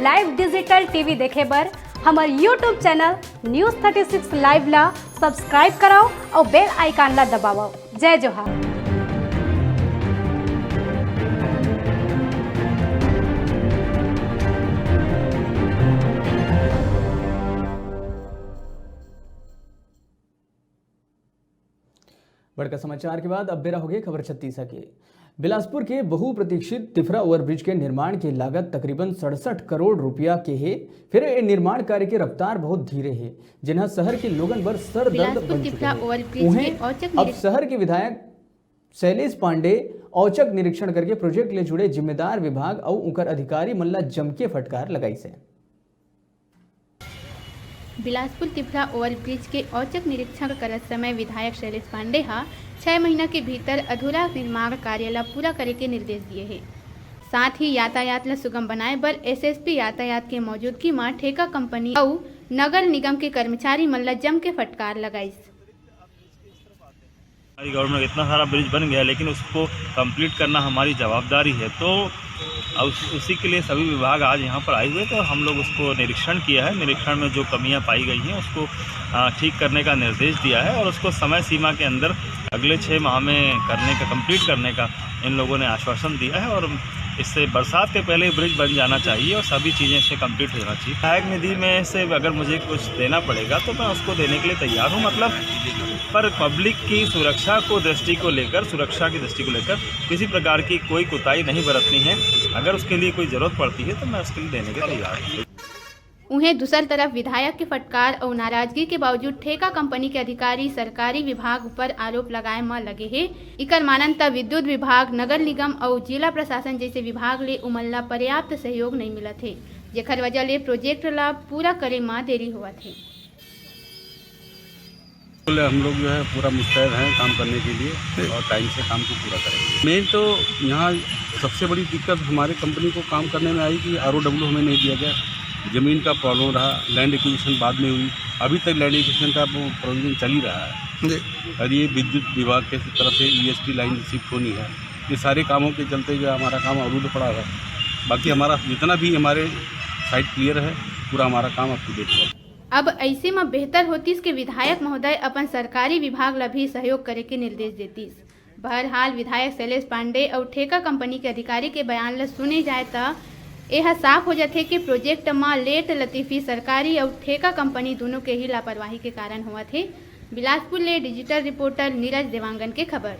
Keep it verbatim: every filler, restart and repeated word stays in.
Live digital T V देखे बर हमर YouTube channel News thirty six Live ला subscribe करव अउ bell icon ला दबावव। जय जोहार। बड़का समाचार के बाद अब बेरा होगे खबर छत्तीसा के। बिलासपुर के बहुप्रतीक्षित तिफरा ओवरब्रिज के निर्माण के लागत तकरीबन सड़सठ करोड़ रुपया के हे, फिर ए निर्माण कार्य के रफ्तार बहुत धीरे हे, जेन ह शहर के लोगन बर सर दर्द बिलासपुर बन चुके तिफरा हे। ओवरब्रिज उहें, के औचक अब निरीक्षण शहर के विधायक शैलेश पांडे औचक निरीक्षण करके प्रोजेक्ट ले जुड़े जिम्मेदार विभाग अउ उंकर अधिकारी मन ला जमके फटकार लगाइस हे। बिलासपुर तिफरा ओवरब्रिज के औचक निरीक्षण करत समय विधायक शैलेश पांडे ह छह महीना के भीतर अधूरा निर्माण कार्य ल पूरा करे के निर्देश दिए हे। साथ ही यातायात ल सुगम बनाए बर एसएसपी यातायात के मौजूदगी म ठेका कंपनी अउ नगर निगम के कर्मचारी मन ल जम के फटकार लगाइस। हमारी गवर्नमेंट, इतना सारा ब्रिज बन गया, लेकिन उसको कंप्लीट करना हमारी जवाबदारी है। तो उस, उसी के लिए सभी विभाग आज यहाँ पर आए हुए थे और हम लोग उसको निरीक्षण किया है। निरीक्षण में जो कमियाँ पाई गई हैं, उसको, आ, ठीक करने का निर्देश दिया है और उसको समय सीमा के अंदर अगले छः माह में करने का, कंप्लीट करने का इन लोगों ने आश्वासन दिया है। और इससे बरसात के पहले ब्रिज बन जाना चाहिए और सभी चीज़ें इससे कंप्लीट हो जाना चाहिए। विधायक निधि में से अगर मुझे कुछ देना पड़ेगा, तो मैं उसको देने के लिए तैयार हूँ, मतलब, पर पब्लिक की सुरक्षा को, दृष्टि को लेकर, सुरक्षा की दृष्टि को लेकर किसी प्रकार की कोई कोताही नहीं बरतनी है। अगर उसके लिए कोई ज़रूरत पड़ती है, तो मैं उसके लिए देने के तैयार हूँ। उहें, दूसर तरफ विधायक के फटकार अउ नाराजगी के बावजूद ठेका कंपनी के अधिकारी सरकारी विभाग ऊपर आरोप लगाए म लगे हे। इकर मानन त विद्युत विभाग, नगर निगम अउ जिला प्रशासन जैसे विभाग ले उमन ला पर्याप्त सहयोग नइ मिलत हे, जेखर वजह ले प्रोजेक्ट ला पूरा करे म देरी होवत हे। बिल्कुल, हम लोग जो है पूरा मुस्तैद हैं काम करने के लिए और टाइम से काम को पूरा करेंगे। मेन तो यहाँ सबसे बड़ी दिक्कत हमारे कंपनी को काम करने में आई कि आरओडब्ल्यू हमें नहीं दिया गया, ज़मीन का प्रॉब्लम रहा, लैंड एक्विजिशन बाद में हुई, अभी तक लैंड एक्विजिशन का वो प्रोविजन चल ही रहा है। जी। और ये विद्युत विभाग की तरफ से ईएसटी लाइन शिफ्ट होनी है, ये सारे कामों के चलते जो है हमारा काम अवरुद्ध पड़ा है। बाकी हमारा जितना भी हमारे साइट क्लियर है, पूरा हमारा काम अप टू डेट हुआ। अब अइसे म बेहतर होतिस के विधायक महोदय अपन सरकारी विभाग ल भी सहयोग करे के निर्देश देतिस। बहरहाल, विधायक शैलेश पांडे अउ ठेका कंपनी के अधिकारी के बयान ल सुने जाए, त एह साफ हो जथे कि प्रोजेक्ट म लेट लतीफी सरकारी अउ ठेका कंपनी दूनों के ही लापरवाही के कारण होवत हे। बिलासपुर ले डिजिटल रिपोर्टर नीरज देवांगन के खबर।